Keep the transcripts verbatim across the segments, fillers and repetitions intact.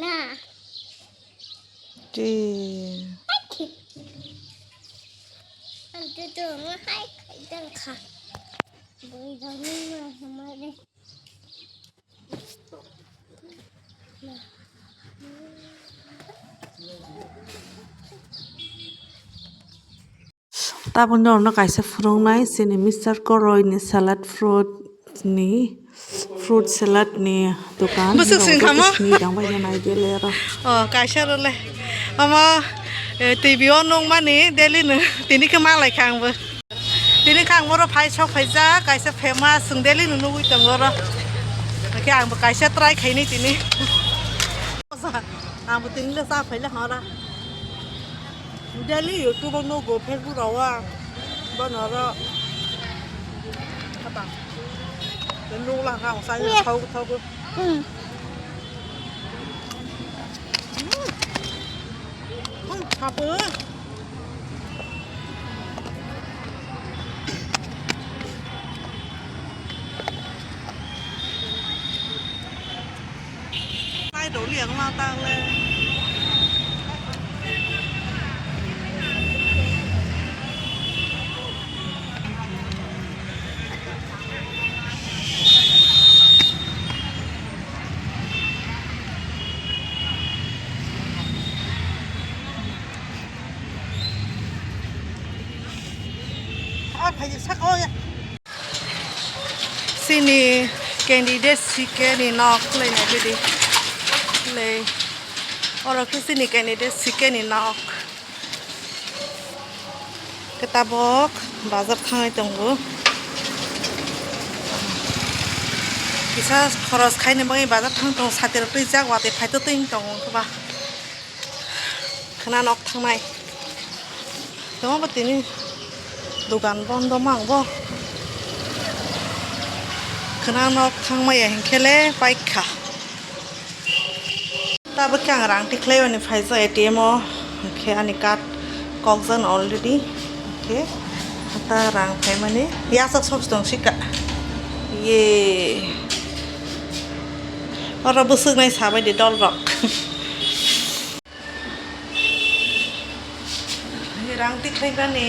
Na. Di. Ang tutu ngai kai dang kha. Bui dang ni ma ma de. Tabuk norokno kaisa phunuknai chini Mister Koroi ni salad fruit ni, fruit salad ni dokan. Bwswk sing kha mo? Ni dang bai nai bele ro. Oh, kaisa role. Omo, eh, T V o nukmani daily no tini khe ma lai kha angbo. Tini khe ang boro phai sok phaijak, kaisa famous, chwng daily no nugwi tongo oro. Hwnkhe angbo kaisa try khainai tini. Angbo tini le cha phaile hora. Daily YouTube o nugo, Facebook rao. Bono oro. Apa? Nukla kha ang sa thau thau. Hmm. Hmm, sabo. Nai do liang ma tang le. Ah, phai saka o ya. Chini candidate C K ni nok khwlai nai bidi. Khwlai. Oro khe chini candidate C K ni nok. Khe tabok bazar thangnai tongo. Kisa khoros khaina bagwi bazar thang tongo, sati rok twijak, watwi phaito twi tongo wngkhe ba. Khwna nok thangnai. Tongma bo tini dogan bondo mang bo. Khwna nok thangmaya hinkhe le paikha. Tabuk khe ang rang tikhlai mani phaijak A T M o. Hinkhe ani card kokjak already. Hinkhe ta rang phaimani yachak sob tong sika. Ye. Oro bwswk nai sabai di dol rok. Rang tikhlai bani.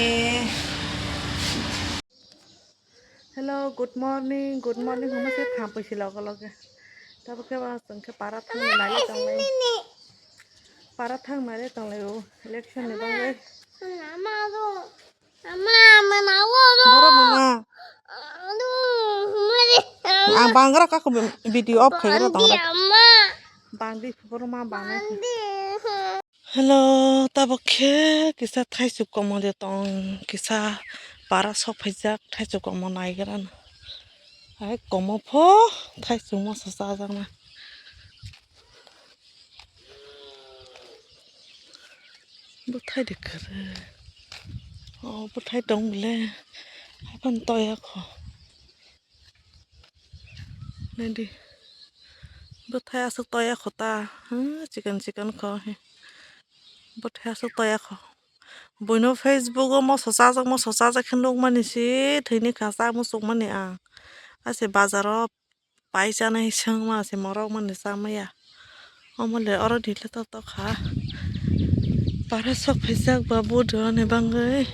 Hello, good morning, good morning hwnma se thampui si loge loge. Tabuk khe ba chwng khe para thang nai tonglai. Para thang nai tonglai o election ni bagwi. Borok mama. Ang bangra kako video off khai ro tongo. Bangdi borok ma bang. Hello, tabuk khe kisa thaichuk komo de tong, kisa para sok phaijak thaichuk komo naigra na. Hai komo pho thaichuk moso chajakna. Bwthai de kwrwi. O bwthai tong bole. Haphano toya kho. Naidi. Bwthai aswk toya kho ta. Hmm, chikon chikon kho. Bwthai aswk toya kho. Buino Facebook o moso chajak, moso chajak khe nukmani se thwini kha, cha muchukmani ang. Ase bazaro pai chanai se wngma se morok mani chamaya. Omo le oro ni le to tokha. Para sok phaijak ba budho ni bagwi.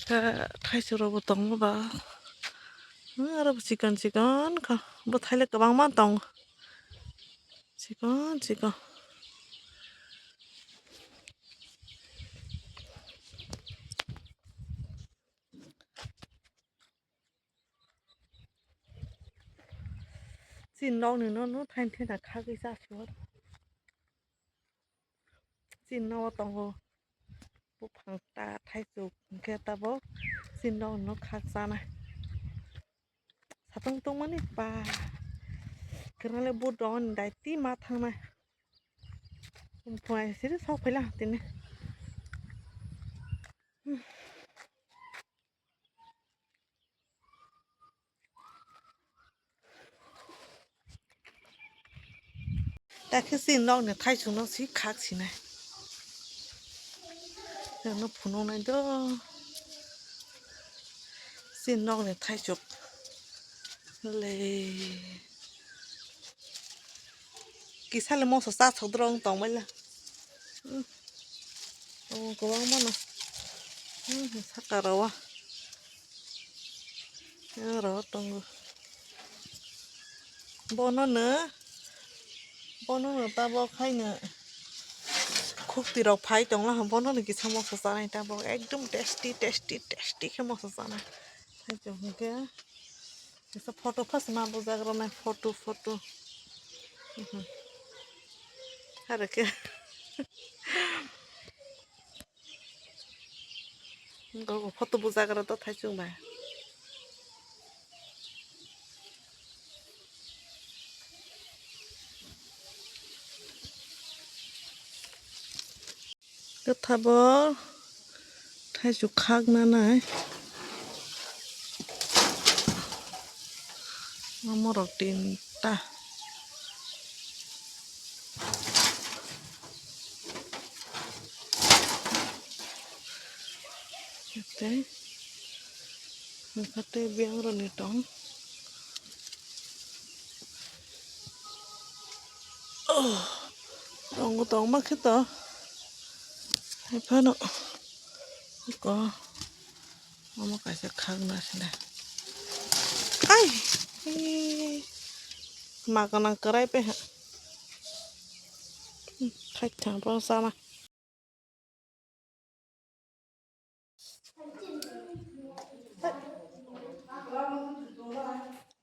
Kha thaichuk rok bo tongo ba. Hmm, oro bo chikon chikon kha. Bwthai le kwbangma tongo. Chikon chikon. Chini nokni no, no thaini thena khagwi chasio. Chini nogo tongo buphang ta thaichuk, hinkhe tabuk chini nokni no khak chanai. Satung tongmani ba kwrwngni budho ni daiti ma thangnai. Phunai siri sok phaila tini. Takhe chini nokni thaichukno si khak sinai. Nokno phunuknai do. Chini nokni thaichuk. Le. Kisa le moso cha sodrong tong baila. Hmm. Oh, kwbangma no. Hmm, saka rawa. Yang rawa tongo. Bono no, bono no tabok haino khukti rok phai tongla, bono no kisa moso chanai tabok ekdom tasty, tasty, tasty khe moso chanai. Hai tong hwnkhe kisa photo phas ma bujak rwnai, photo, photo. Mhm. Aro khe. Gogo photo bujagra to thaichung bai. Kwthabo thaichuk khak nanai. Omo rok tinta. Tei, hwnkhe tei biyang rwni tong. Oh, tongo tongma khe to. Hai phano. Ko. Omo kaisa khakna sile. Ai! Ee. Ma gwnang kwrai pe ha. Hmm, khai thang bo sana.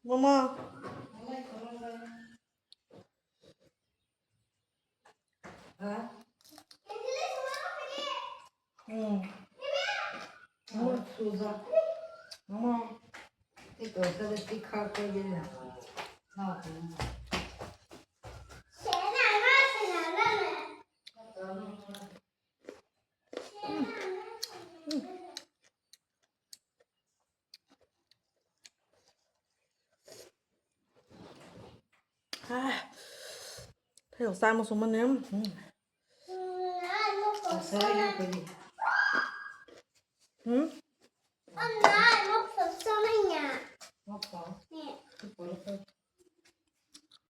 Mama. Ha? Hmm. Mama, suza. Mama. Ito, sa de tikha ko de na. Ha, ha. Ah, thaio chama songmani. Hmm. Hmm?